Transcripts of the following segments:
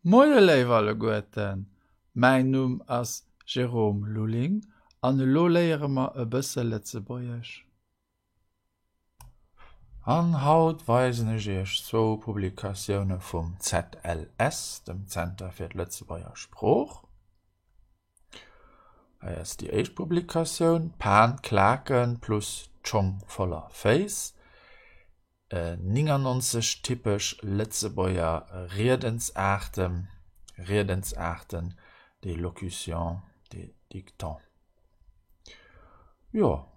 Moie léif alleguerten, mäin Numm ass Jérôme Lulling an elo léiere mer e bësse Lëtzebuergesch. An haut weisen ech iech zwou Publikatioune vum ZLS, dem Zenter fir d'Lëtzebuerger Sprooch. Hei ass déi éischt Publikatioun, D'Pan, d'Klaken plus d'Schong voller Féiss. 99 typesch Lëtzebuerger Riedensaarten, Riedensaarten, des locutions, des dictons. Jo,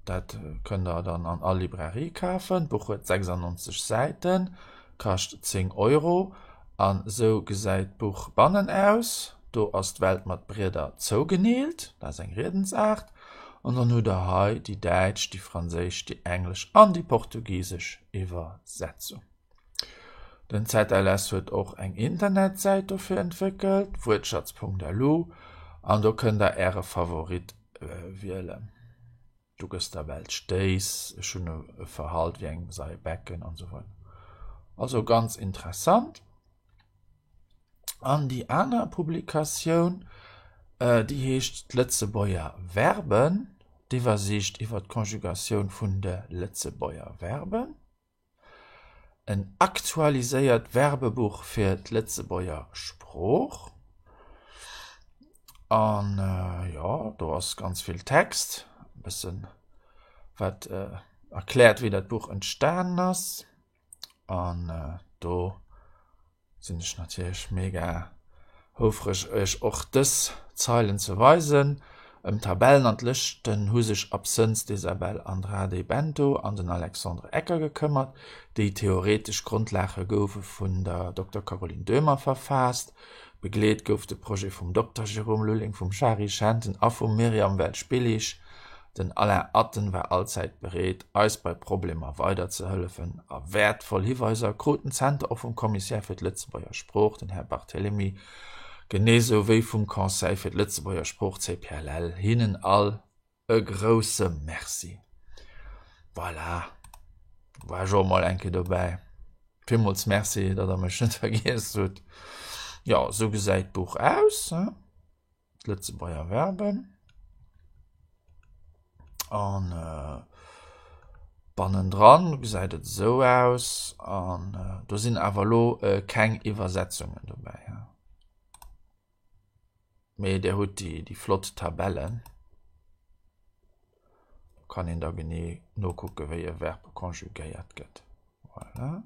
dat kënnt der dann an all Librairie kafen. D'Buch huet 96 Säiten, kascht 10 Euro. An esou gesäit d'Buch bannen aus. Do ass d'Welt mat Brieder zougeneelt, dat ass eng Riedensaart. An dann hutt der hei déi däitsch, déi franséisch, déi englesch an déi portugisesch Iwwersetzung. Den ZLS huet och eng Internetsäit dofir entwéckelt, wuertschatz.lu, an do kënnt der äre Favorit wielen. Du gëss der Welt Stéiss, ech hunn e Verhalt wéi eng Sei Becken an esou weider. Also ganz interessant. An déi aner Publikatioun, déi heescht D'Lëtzebuerger Verben, d'Iwwersiicht iwwer d'Konjugatioun vun de Lëtzebuerger Verben. En aktualiséiert Verbebuch fir d'Lëtzebuerger Sprooch. An jo, do ass ganz vill Text, e bëssen wat erkläert, wéi dat Buch entstanen ass. An do sinn ech natierlech mega houfreg iech och dës Zeilen ze weisen. Ëm d'Tabellen an d'Lëschten hu sech absënns d'Isabel Andrade Bento an den Alexandre Ecker gekëmmert. Déi theoretesch Grondlage goufe vun der Dokter Caroline Döhmer verfaasst. Begleet gouf de Projet vum Dokter Jérôme Lulling, vum Shari Schenten a vum Myriam Welsch-Billig. Den Alain Atten war allzäit bereet, eis bei Problemer weiderzehëllefen a wäertvoll Hiweiser krut den Zenter och vum Kommissär fir d'Lëtzebuerger Sprooch, den Här Barthelemy, genee sou wéi vum Conseil fir d'Lëtzebuerger Sprooch, CPLL. Hinnen all e grousse Merci. Voilà, war ech och mol eng Kéier dobäi. Villmools Merci, datt der mech net vergiess hutt. Jo, sou gesäit d'Buch aus, d'Lëtzebuerger Verben. An bannendran gesäit et esou aus. An do sinn awer elo keng Iwwersetzungen dobäi. Mee der hutt déi, déi flott Tabellen. Do kann een da genee nokucke wéi e Verb conjugéiert gëtt. Voilà.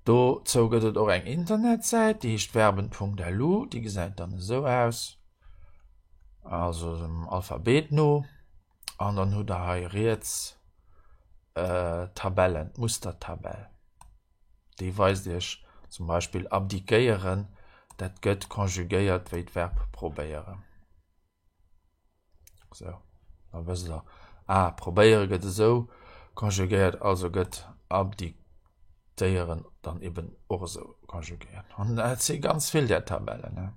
Dozou gëtt et och eng Internetsäit, déi heescht verben.lu, déi gesäit dann esou aus, also dem Alphabet no. An dann hutt der hei riets d'Tabellen, d'Mustertabell. Déi weist iech zum Beispill abdiquéieren, dat gëtt conjugéiert wéi d'Verb probéieren. Sou, da wësst der, ah, probéiere gëtt esou conjugéiert, also gëtt abdiquéieren dann eben och esou conjugéiert. An dat si ganz vill där Tabellen, ne?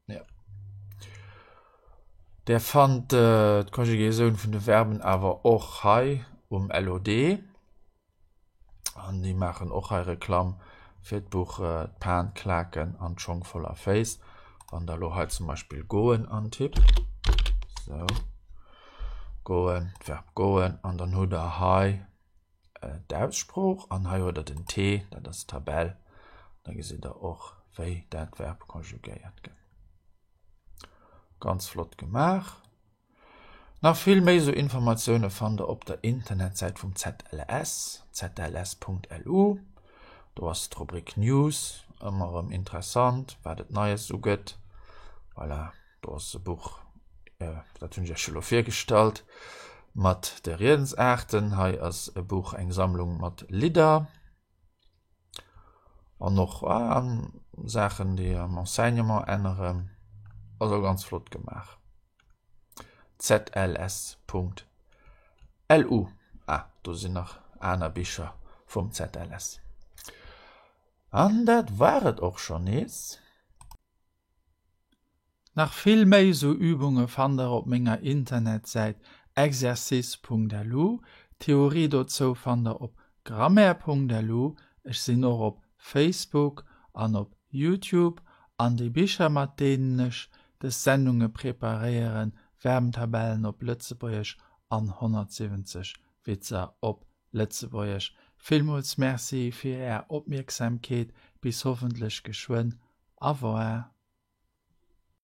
Ja. Där fannt d'Conjugaisonn vun de Verben awer och hei um LOD. An déi maachen och hei Reklamm fir d'Buch D'Pan, d'Klaken an d'Schong voller Féiss. Wann der elo hei zum Beispill goen antippt, sou, goen, d'Verb goen, an dann hutt der hei d'Aussprooch an hei hutt der den T, dat ass d'Tabell, da gesitt der och, wéi dat Verb konjugéiert gëtt. Ganz flott gemaach. Nach vill méi esou Informatioune fannt der op der Internetsäit vum ZLS, zls.lu. Do ass d'Rubrik News ëmmer erëm interessant, wat et Neies esou gëtt. Voilà, do ass e Buch, dat hunn ech iech elo virgestallt, mat de Riedensaarten. Hei ass e Buch, eng Sammlung mat Lidder. An och Saachen, déi am Enseignement änneren. Also ganz flott gemaach. ZLS.lu Ah, do sinn nach aner Bicher vum ZLS. An dat war et och schonn nees. Nach vill méi sou Übunge fannt der op menger Internetsäit exercice.lu. D'Theorie dozou fannt der op grammaire.lu. Ech sinn och op. Facebook an op Youtube. An déi Bicher, mat deenen ech dës Sendunge preparéieren, Verbntabellen op Lëtzebuergesch an 170 Witzer op Lëtzebuergesch. Villmools Merci fir Är Opmierksamkeet. Bis hoffentlech geschwënn. Au revoir.